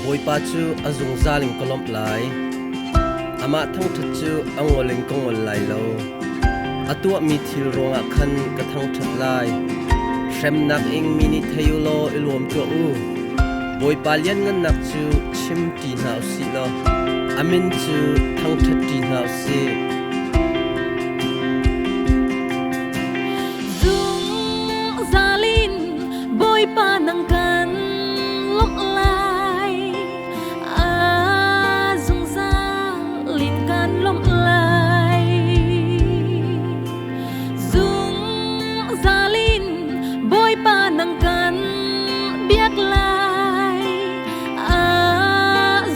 Bawipa cu a zungzal in ka lawmh lai. Amah thangṭhat cu a ngol in ka ngol lai lo. A tuahmi thil ruangah khan ka thangṭhat lai. Hremnak ing mi nih thei u law i lawm tuah u. Bawipa lianngannak cu chim ṭi hna u sih law a min cu thangṭhat ṭi hna u sih. Zungzal in Bawipa nang kan lawmh lai. A zungzal in kan lawmh lai. Zungzal in Bawipa nang kan biak lai. A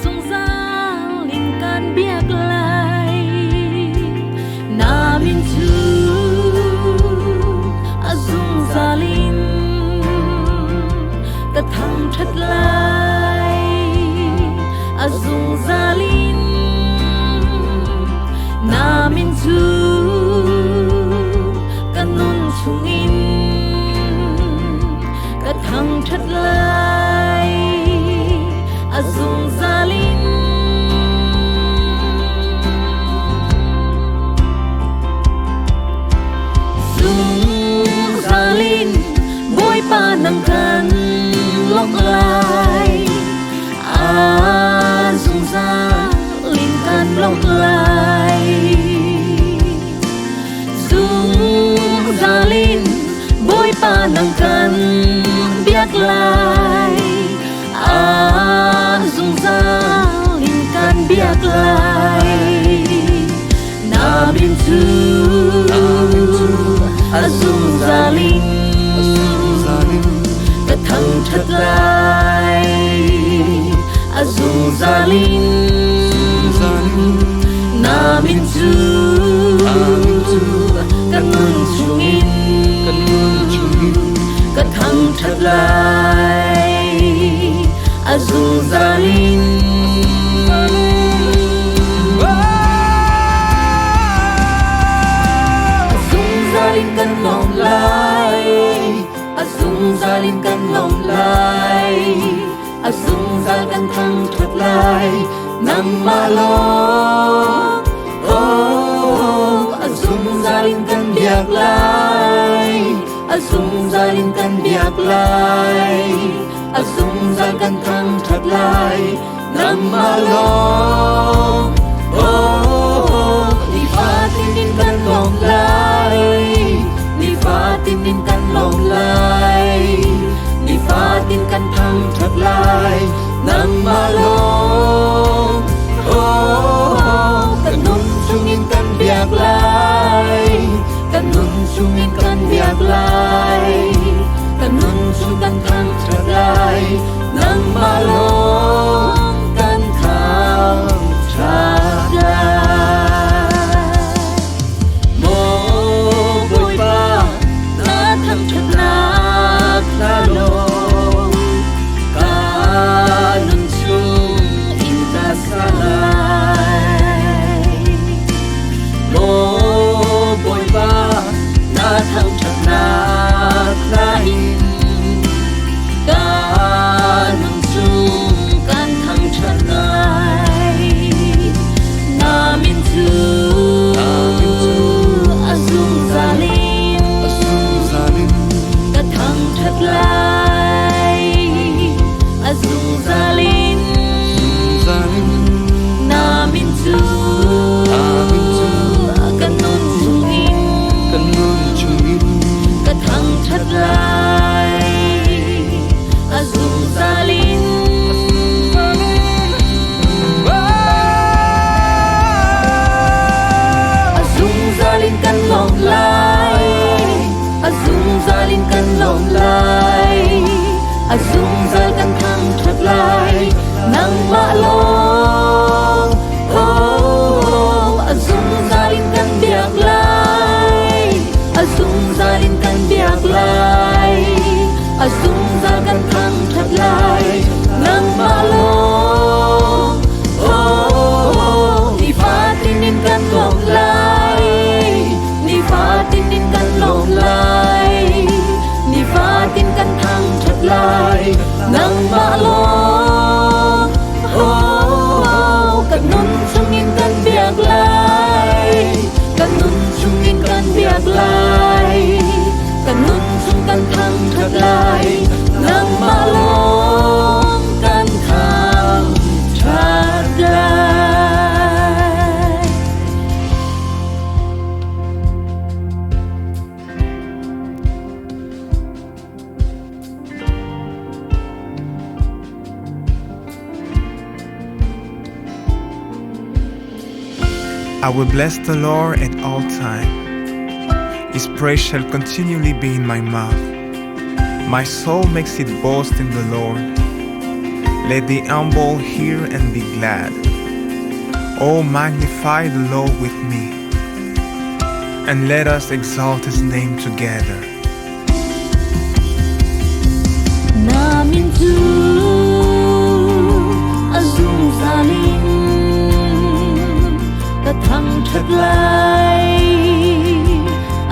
zungzal in kan biak lai. Na min cu a zungzal in ka thangṭhat lai. A zungzal in na min cu ka nun chungin ka thangṭhat lai. A zungzal in. Zungzal in Bawipa nang kan lawmh lai. A zungzal in kan lawmh lai. Zungzal in Bawipa nang kan biak lai. A zungzal in kan biak lai. Na min cu a zungzal in ka thangṭhat lai. A zungzal in na min cu ka nun chungin ka thangṭhat lai. A zungzal in. A zungzal in kan lawm lai. A zungzal in kan lawm lai. A zungzal kan thangṭhat lai. Nangmah lawng. Oh, a zungzal in kan biak lai. A zungzal in kan biak lai. A zungzal kan thangṭhat lai. Nangmah lawng. Oh, nifatin in kan lawm lai. Nifatin in kan lawm lai. Nifatin kan thangṭhat lai. Nangmah lawng. Oh, kan nun chungin kan biak lai. Kan nun chungin kan biak lai. Kan nun chung kan thangṭhat lai. Nangmah lawng kan thangṭhat lai. Maw Bawipa, na thangṭhatnak hla lawng ka nun chung in ka sa lai. Maw Bawipa, na thangṭhatnak hla in ka nun chung kan thangṭhat lai. Na min cu a zungzal in ka thangṭhat lai. A zungzal in na min cu ka nun chungin ka thangṭhat lai. A zungzal in. A zungzal in kan lawmh lai. A zungzal in kan lawmh lai. A zungzal kan thangṭhat lai. Nangmah lawng. Nangmah lawng, oh, kan nun chungin kan biak lai. Kan nun chungin kan biak lai. Kan nun chung kan thangṭhat lai. Nangmah lawng kan thangṭhat lai. I will bless the Lord at all time. His praise shall continually be in my mouth. My soul makes it boast in the Lord. Let the humble hear and be glad. Oh, magnify the Lord with me, and let us exalt his name together. Na min cu a zungzal in ka thangṭhat lai.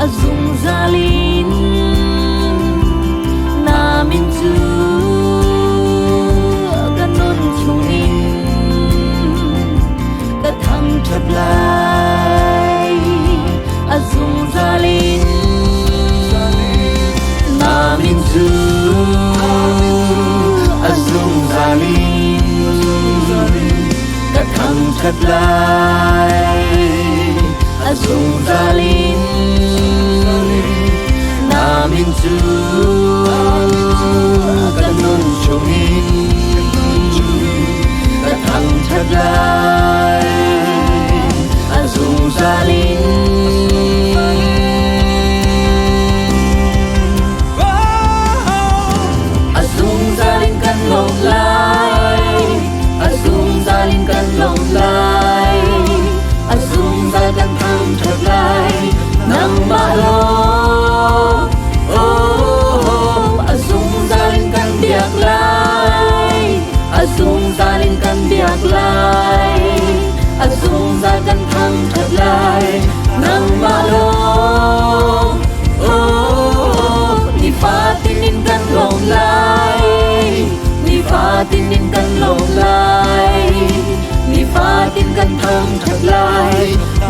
A zungzal in na min cu ka nun chungin ka thangṭhat lai. A zungzal in na min cu a zungzal in ka thangṭhat lai. A zungzal in na min cu ka nun chungin ka thangṭhat lai. A zungzal in. A zungzal in kan lawmh lai. A zungzal in kan lawmh lai. A zungzal kan thangṭhat lai. Nangmah lawng, oh, a zungzal in kan biak lai. A zungzal in kan biak lai. A zungzal kan thangṭhat lai. Nangmah lawng, oh, nifatin in kan lawmh lai. Nifatin in kan lawmh lai. Nifatin kan thangṭhat lai.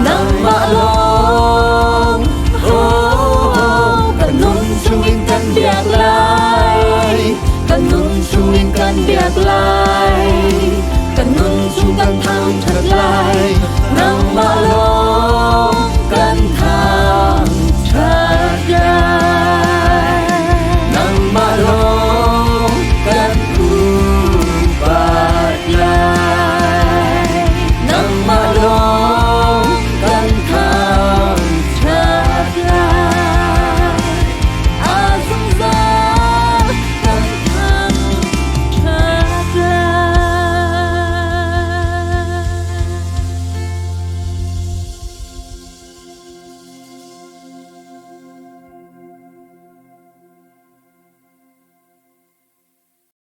Nangmah lawng, oh, kan nun chungin kan biak lai. Kan nun chungin kan biak lai.